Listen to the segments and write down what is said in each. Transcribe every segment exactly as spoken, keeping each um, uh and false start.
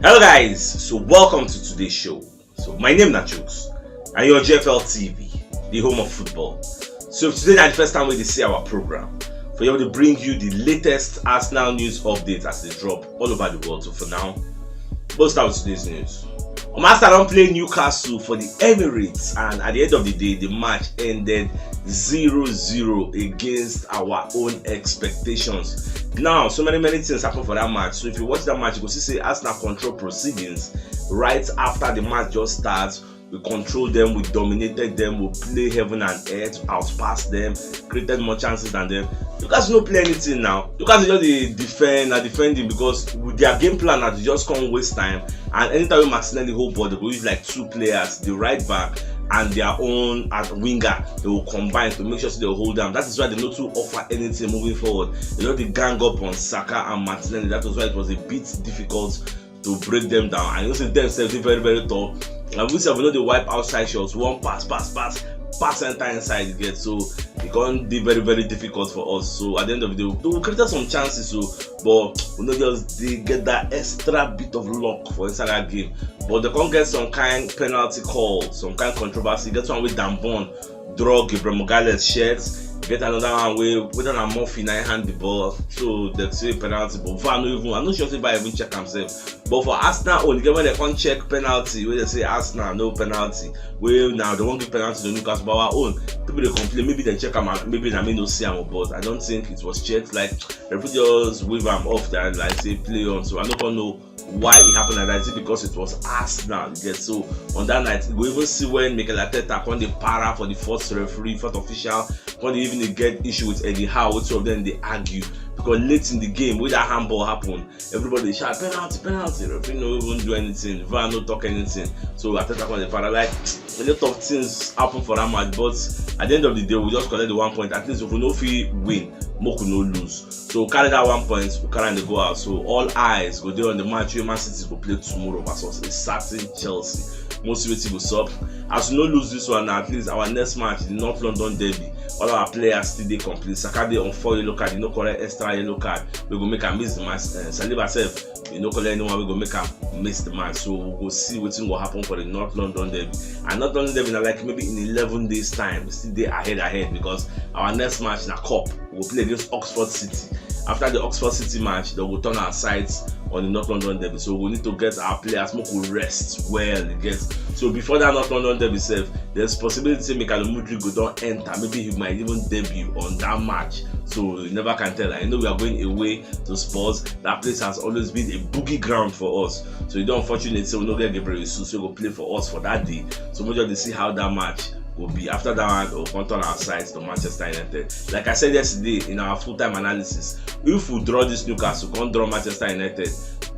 Hello guys, so welcome to today's show. So my name na Chooks and you're G F L T V, the home of football. So if today na the first time wey you dey see our program, for here we dey bring you the latest Arsenal news updates as they drop all over the world. So for now, let's start with today's news. Um, Arsenal don play Newcastle for the Emirates, and at the end of the day, the match ended zero zero against our own expectations. Now, so many many things happen for that match. So if you watch that match, you go see say Arsenal control proceedings right after the match just starts. We controlled them, we dominated them, we play heaven and earth, outpassed them, created more chances than them. Newcastle no play anything now. Newcastle just dey defend and defending because with their game plan na to just come waste time. And anytime wey Martinelli hold ball, they go use like two players, the right back and their own as winger. They will combine to make sure say they hold them. That is why they no too offer anything moving forward. They no dey gang up on Saka and Martinelli. That was why it was a bit difficult to break them down. And you know say dem sef dey very very tall. And we sef we no dey wipe outside shots. One pass, pass, pass, pass enter inside the gate. So e come dey very very difficult for us. So at the end of the day, we created some chances, so but we no just dey get that extra bit of luck for inside that game. But they come get some kind penalty call, some kind controversy. Get one wey Dambon draw Gabriel Magalhaes shirt. Get another one wey whether na Murphy na him hand the ball, so they say penalty. But VAR no even, I no sure say VAR even check am sef. But for Arsenal own, get when they come check penalty, wey they say Arsenal no penalty, wey now they wan give penalty to Newcastle, but our own people dey complain. Maybe they check am, and maybe na me no see am, but I don't think it was checked. Like referee just wave am off, that like say play on. So I no come know why it happened like that. Is it because it was Arsenal? You get, so on that night, you go even see when Mikel Arteta come dey para for the first referee, first official, come dey even dey get issue with Eddie Howe. Two of them dey argue because late in the game, wey that handball happen, everybody dey shout penalty, penalty. Referee no even do anything. VAR no talk anything. So Arteta come dey para. Like a lot of things happen for that match, but at the end of the day, we just collect the one point. At least if we no fit win, make we no lose. So we carry that one point, we carry am dey go out. So all eyes go dey on the match wey Man City go play tomorrow versus a certain Chelsea. Most wetin go sup. As we no lose this one, at least our next match, the North London derby, all our players still dey complete. Saka dey on four yellow card, e no collect extra yellow card wey go make am miss the match. Uh, Saliba sef, e no collect anyone wey go make am miss the match. So we go see wetin go happen for the North London derby. And North London derby na like maybe in eleven days time, we still dey ahead ahead because our next match na cup. We go play against Oxford City. After the Oxford City match, then we go turn our sights on the North London derby. So we need to get our players make we rest well, you get. So before that North London derby sef, there's possibility say Mikel Mudryk go don enter. Maybe he might even debut on that match. So you never can tell. I know we are going away to Spurs. That place has always been a boogie ground for us. So e dey unfortunate say we no get Gabriel Jesus wey go play for us for that day. So we just dey see how that match go be. After that one, we come turn our sights to Manchester United. Like I said yesterday in our full-time analysis, if we draw this Newcastle, come draw Manchester United,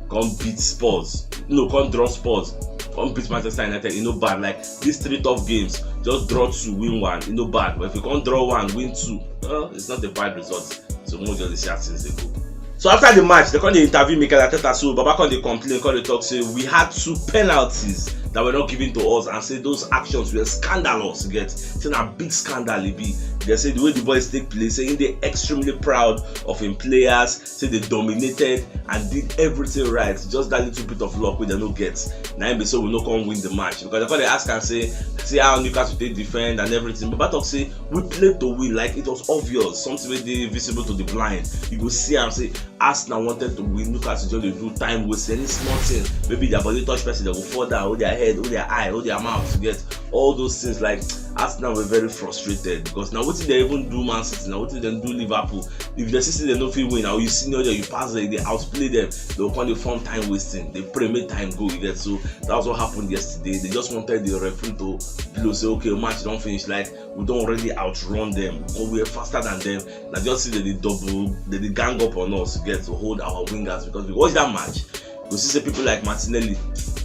come beat Spurs, no, come draw Spurs, come beat Manchester United, e no bad. Like these three tough games, just draw two, win one, e no bad. But if you come draw one, win two, well, it's not a bad result. So make we just dey see as things dey go. So after the match, they come dey interview Mikel Arteta. So Baba come dey complain, come dey talk say we had two penalties that were not given to us, and say those actions were scandalous. You get, say na big scandal e be. They say the way the boys take play, say he dey extremely proud of him players. Say they dominated and did everything right. Just that little bit of luck wey they no get, na him be say we no come win the match, because they come dey ask am say, see how Newcastle take defend and everything. Baba talk say we play to win. Like, it was obvious, something wey dey visible to the blind. You go see am say Arsenal wanted to win. Newcastle just dey do time waste. Any small thing, maybe their body touch person, they go fall down, hold their head, hold their eye, hold their mouth. You get, all those things. Like, Arsenal were very frustrated because na wetin they even do Man City, na wetin they do Liverpool. If they see say they no fit win, now you senior them, you pass them, they outplay them, they go come dey form time wasting, they pray make time go. You get, so that was what happened yesterday. They just wanted the referee to blow say, okay, match don finish. Like, we don already outrun them, but we were faster than them. Na just see that they double, that they gang up on us, you get, to hold our wingers, because we watch that match, we see say people like Martinelli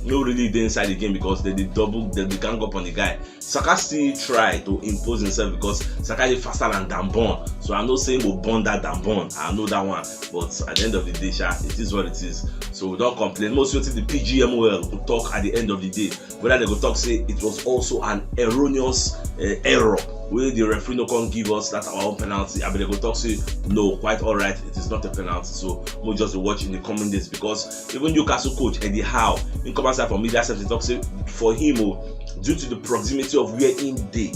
no really dey inside the game because they dey double, they dey gang up on the guy. Saka still try to impose himself because Saka dey faster than Dambon. So I know say he go burn that Dambon. I know that one. But at the end of the day, sha, it is what it is. So we don't complain. Most wetin the P G M O L go talk at the end of the day. Whether they go talk say it was also an erroneous uh, error. Where the referee no come give us that our own penalty. I mean, they go talk say no, quite all right. It is not a penalty. So we'll just watch in the coming days because even Newcastle coach Eddie Howe, in come outside for media center, talk say for him, oh, due to the proximity of where him dey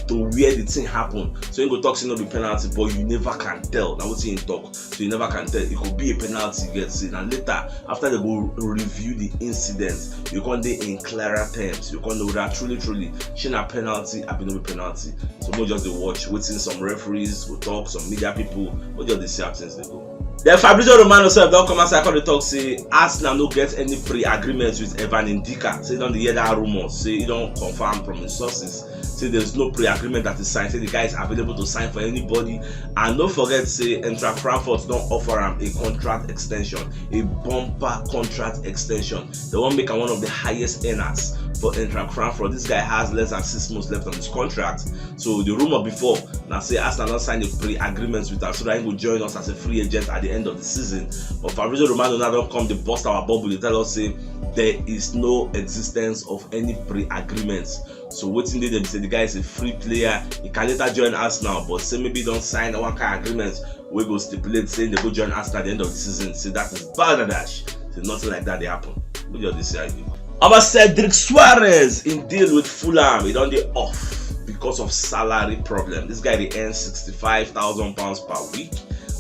to where the thing happen, so he go talk say no be penalty, but you never can tell. Na wetin he talk, so you never can tell. It could be a penalty, you get say, and later after they go review the incident, you can dey in clearer terms. You can know that truly, truly, she na penalty, I be no be penalty. So we just dey watch wetin some referees go talk, some media people, we just dey see how things dey go. Then Fabrizio Romano sef don come outside come dey talk say Arsenal no get any pre-agreement with Evan Ndika. Say he don dey hear that rumor, say he don confirm from his sources. Say there's no pre-agreement that is signed. Say the guy is available to sign for anybody. And don't forget say Eintracht Frankfurt don offer am a contract extension, a bumper contract extension. They wan make am one of the highest earners for Eintracht Frankfurt. This guy has less than six months left on his contract. So the rumor before na say Arsenal don sign a pre-agreement with am so that he go join us as a free agent at the end of the season. But Fabrizio Romano now don come dey burst our bubble, dey tell us say there is no existence of any pre-agreement. So wetin dey there be say the guy is a free player. He can later join Arsenal, but say maybe he don sign one kind agreement wey go stipulate say they go join Arsenal at the end of the season. Say that is balderdash. Say nothing like that dey happen. We just dey see how e dey go. Our Cedric Soares in deal with Fulham, he don dey off because of salary problem. This guy dey earn sixty-five thousand pounds per week.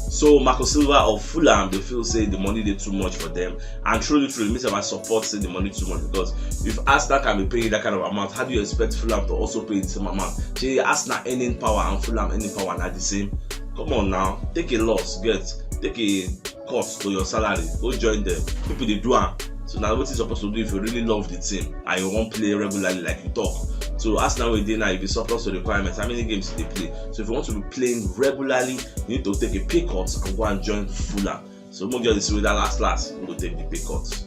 So Marco Silva of Fulham, they feel say the money dey too much for them. And truly, truly, me sef I support say the money too much, because if Arsenal can be paying that kind of amount, how do you expect Fulham to also pay the same amount? Shey Arsenal earning power and Fulham earning power na the same? Come on now, take a loss, get, take a cut to your salary, go join them. People dey do am. So na wetin you suppose to do if you really love the team and you wan play regularly like you talk. So Arsenal wey dey now, e be surplus to requirements. How many games you dey play? So if you want to be playing regularly, you need to take a pay cut and go and join Fulham. So make just dey see whether last last we go take the pay cut.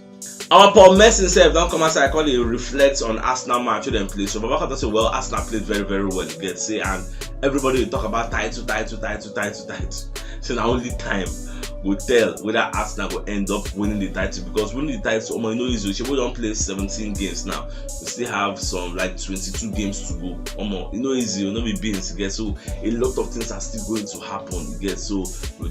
Our Paul Merson sef don come outside come dey reflect on Arsenal match wey dem play. So Baba Kata say, well, Arsenal played very, very well, you get say, and everybody dey talk about title, title, title, title, title. So na only time go tell whether Arsenal go end up winning the title, because winning the title, omo, e no easy. Shey we don play seventeen games now. We still have some like twenty-two games to go. Omo, e no easy, e no be beans, you get. So a lot of things are still going to happen, you get. So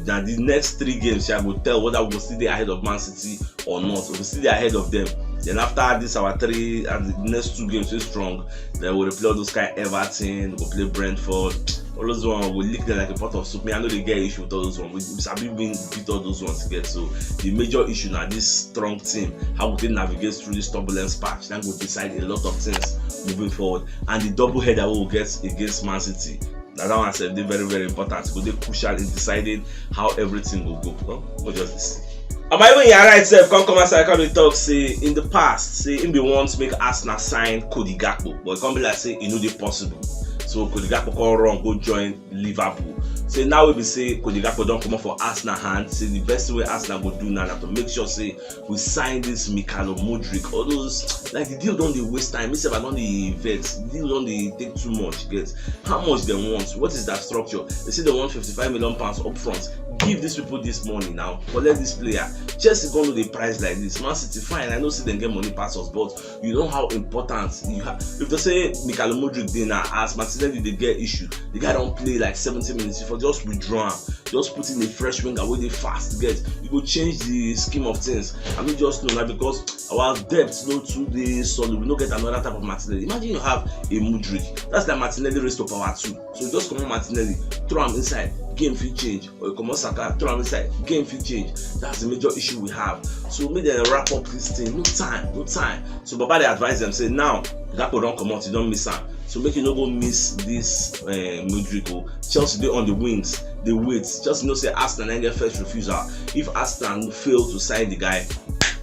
na the next three games, I go tell whether we go still dey ahead of Man City or not. We go still dey ahead of them. Then after this, our three and the next two games wey strong, then we dey play all those kind Everton, we go play Brentford. All those ones we lick them like a pot of soup. Me, I no dey get issue with all those ones. We, we sabi win, beat all those ones, you get. So the major issue na this strong team, how we dey navigate through this turbulence patch, that go decide a lot of things moving forward. And the double header we will get against Man City, na that one sef dey very, very important. E go dey crucial in deciding how everything go go. Well, we just dey see. Omo, even Yara itself come come outside come dey talk say in the past, say him bin want make Arsenal sign Cody Gakpo, but e come be like say e no dey possible. So Cody Gakpo come run go join Liverpool. Say now wey be say Cody Gakpo don comot for Arsenal hand, say the best thing wey Arsenal go do now na to make sure say we sign this Mikhailo Mudryk. All those, like, the deal don dey waste time. Me sef, I don dey vex. The deal don dey take too much, get. How much dem want? What is that structure? They say they want fifty-five million pounds up front. Give these people this money now. Collect this player. Chelsea go know the price like this. Man City, fine, I know say dem get money pass us, but you know how important you have. If they say Mikhailo Mudryk dey now, as Martinelli dey get issue, the guy don play like seventy minutes. If you just withdraw am, just put in a fresh winger wey dey fast, get, e go change the scheme of things. I mean, just know na because our depth no too dey solid. We no get another type of Martinelli. Imagine you have a Mudryk. That's like Martinelli raised to power two. So just comot Martinelli, throw am inside, game fit change. Or you comot Saka, throw am inside, game fit change. That's the major issue we have. So make dem wrap up this thing. No time, no time. So Baba dey advise them say now Gakpo don comot, you don miss am. So make you no go miss this uh, Mudryk o. Chelsea dey on the wings, dey wait. Chelsea know say Arsenal na get first refusal. If Arsenal fail to sign the guy,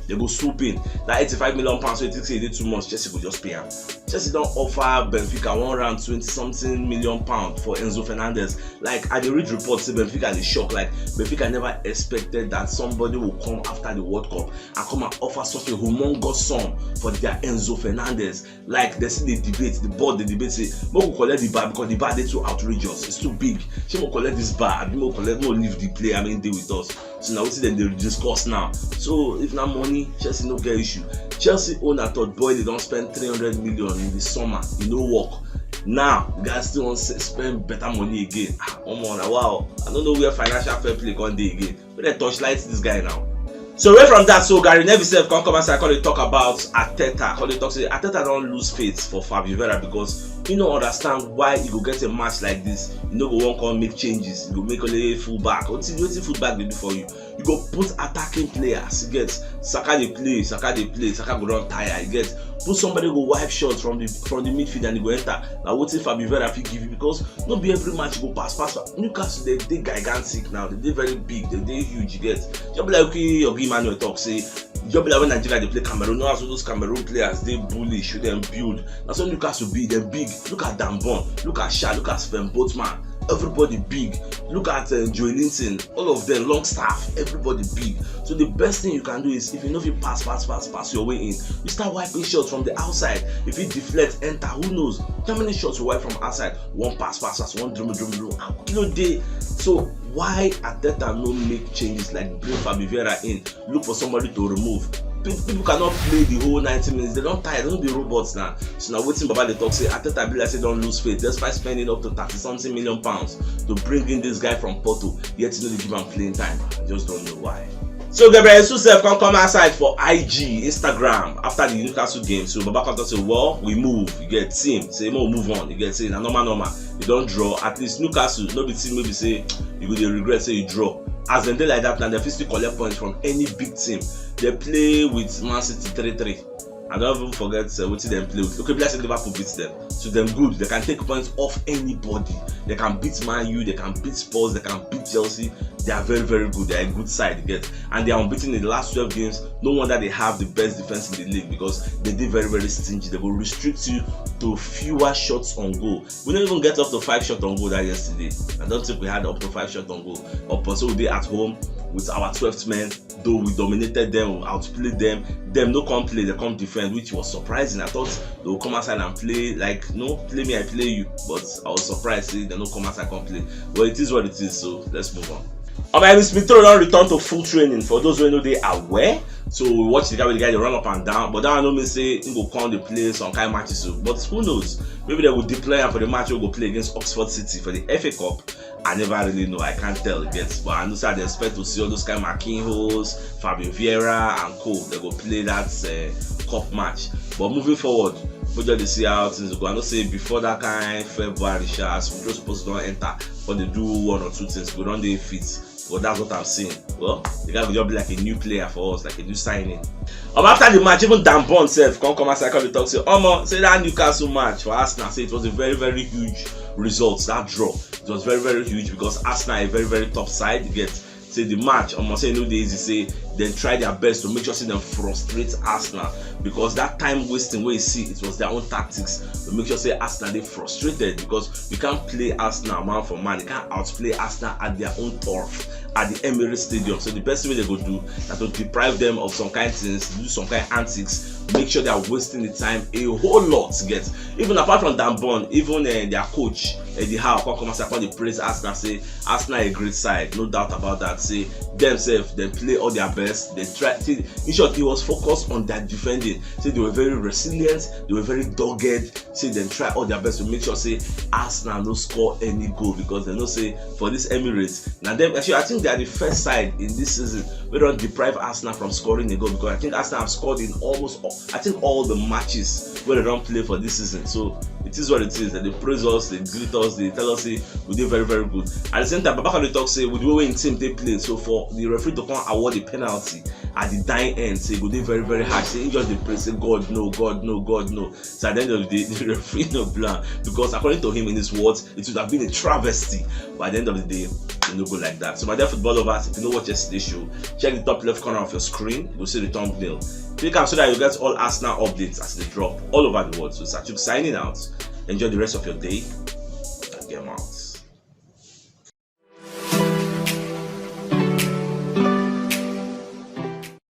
They go swoop in. That eighty-five million pounds wey you think say e dey too much, Chelsea go just pay am. Chelsea don offer Benfica one round twenty something million pound for Enzo Fernandez. Like, I dey read reports say Benfica dey shock. Like, Benfica never expected that somebody will come after the World Cup and come and offer such a humongous sum for their Enzo Fernandez. Like, they still dey debate, the board dey debate say make we collect the bar because the bar dey too outrageous, it's too big. Shey make we collect this bar, abi make we collect, make we leave the player, make e dey with us? So na wetin dem dey discuss now. So if na money, Chelsea no get issue. Chelsea owner Todd Boehly don spend three hundred million in the summer, e no work. Now the guy still wan s- spend better money again. Ah, omo, na wow. I no know where financial fair play come dey again. Make dem torchlight this guy now. So away from that, so Gary Neville sef come come outside, come dey talk about Arteta. Come dey talk say Arteta don lose faith for Fabio Vieira because he no understand why he go get a match like this. He no go wan come make changes. He go make only fullback. Wetin wetin fullback dey do for you? You go put attacking players. You get Saka dey play, Saka dey play, Saka go don tire. You get put somebody go wipe shots from the from the midfield and he go enter. Na wetin Fabio Vieira fit give you because no be every match you go pass pass. Newcastle dey dey gigantic now. They dey very big. They dey huge. You get just be like okay, Ogi Emmanuel talk say just be like when Nigeria dey play Cameroon. Now so those Cameroon players dey bullish, show them build. Na so Newcastle be. Dem big. Look at Dambon. Look at Sha. Look at Sven Botman. Everybody big. Look at uh, Joelinton. All of them, Longstaff. Everybody big. So the best thing you can do is if you no fit pass, pass, pass, pass your way in, you start wiping shots from the outside. If you deflect, enter. Who knows? How many shots you wipe from outside? One pass, pass, pass. One dribble, dribble, dribble. Ah, kí ló dé? So why Arteta no make changes like bring Fabio Vieira in? Look for somebody to remove. Pe- People cannot play the whole ninety minutes. They don tire. They no be robots now. So na wetin Baba dey talk say Arteta be like say don lose faith despite spending up to thirty something million pounds to bring in this guy from Porto. Yet he no dey give am playing time. I just don't know why. So Gabriel Jesus sef come come outside for I G, Instagram after the Newcastle game. So Baba come talk say, well, we move. You get team. Say make we move on. You get say na normal normal. You don draw. At least Newcastle no be team wey be say you go dey regret say you draw. As dem dey like that now, dem fit still collect points from any big team. They play with Man City three three. I don even forget uh, wetin dem play with. Okay, be like say Liverpool beat them. So dem good. They can take points off anybody. They can beat Man U. They can beat Spurs. They can beat Chelsea. They are very, very good. They are a good side, you get. And they are unbeaten in the last twelve games. No wonder they have the best defense in the league because they dey very, very stingy. They go restrict you to fewer shots on goal. We no even get up to five shots on goal that yesterday. I don't think we had up to five shots on goal. Up until we dey at home with our twelfth men, though we dominated them, we outplayed them. Dem no come play, they come defend, which was surprising. I thought they would come outside and play like, no, play me, I play you. But I was surprised, say they no come outside come play. But it is what it is, so let's move on. Omo, Emile Smith Rowe don return to full training. For those wey no dey aware, so we watch the guy wey the guy dey run up and down, but that one no mean say he go come dey play some kind matches o. But who knows? Maybe they go deploy am for the match wey go play against Oxford City for the F A Cup. I never really know. I can't tell yet, but I know say I dey expect to see all those kind Marquinhos, Fabio Vieira, and co. They go play that uh, cup match. But moving forward, we just dey see how things go. I know say before that kind February, sha, as we just supposed to don enter, but they do one or two things. We don dey fit. But that's what I'm seeing. Well, the guy will just be like a new player for us, like a new signing. Um, after the match, even Dan Bond sef come come outside come dey talk say, omo, say that Newcastle match for Arsenal, say it was a very, very huge result, that draw. It was very, very huge because Arsenal a very, very top side. You get say the match, omo, say e no dey easy. Say dem try their best to make sure say dem frustrate Arsenal because that time wasting wey you see, it was their own tactics to make sure say Arsenal dey frustrated because you can't play Arsenal man for man. You can't outplay Arsenal at their own turf at the Emirates Stadium. So the best thing wey they go do na to deprive them of some kind things, do some kind antics, make sure they are wasting the time a whole lot. Get even apart from Dan Bond, even uh, their coach Eddie Howe come come outside come dey praise Arsenal, say Arsenal a great side, no doubt about that. Say themselves, they play all their best. They try. See, in short, he was focused on their defending. Say they were very resilient, they were very dogged. Say dem try all their best to make sure say Arsenal no score any goal because dem know say for this Emirates, na dem actually I think they are the first side in this season wey don deprive Arsenal from scoring a goal because I think Arsenal have scored in almost all, I think all the matches wey dem don play for this season. So it is what it is. Dem dey praise us, they greet us. dey tell us say we dey very, very good. At the same time, Babakalo talk say with the way wey im team take play, so for the referee to come award a penalty at the dying end, say e go dey very, very hard. Say he just dey pray say, "God no, God no, God no." So at the end of the day, the referee no blow am, because according to him, in his words, it would have been a travesty. But at the end of the day, e no go like that. So my dear football lovers, if you no watch yesterday's show, check the top left corner of your screen. You go see the thumbnail. Click am so that you get all Arsenal updates as they drop all over the world. So Sachuk signing out. Enjoy the rest of your day. And get out.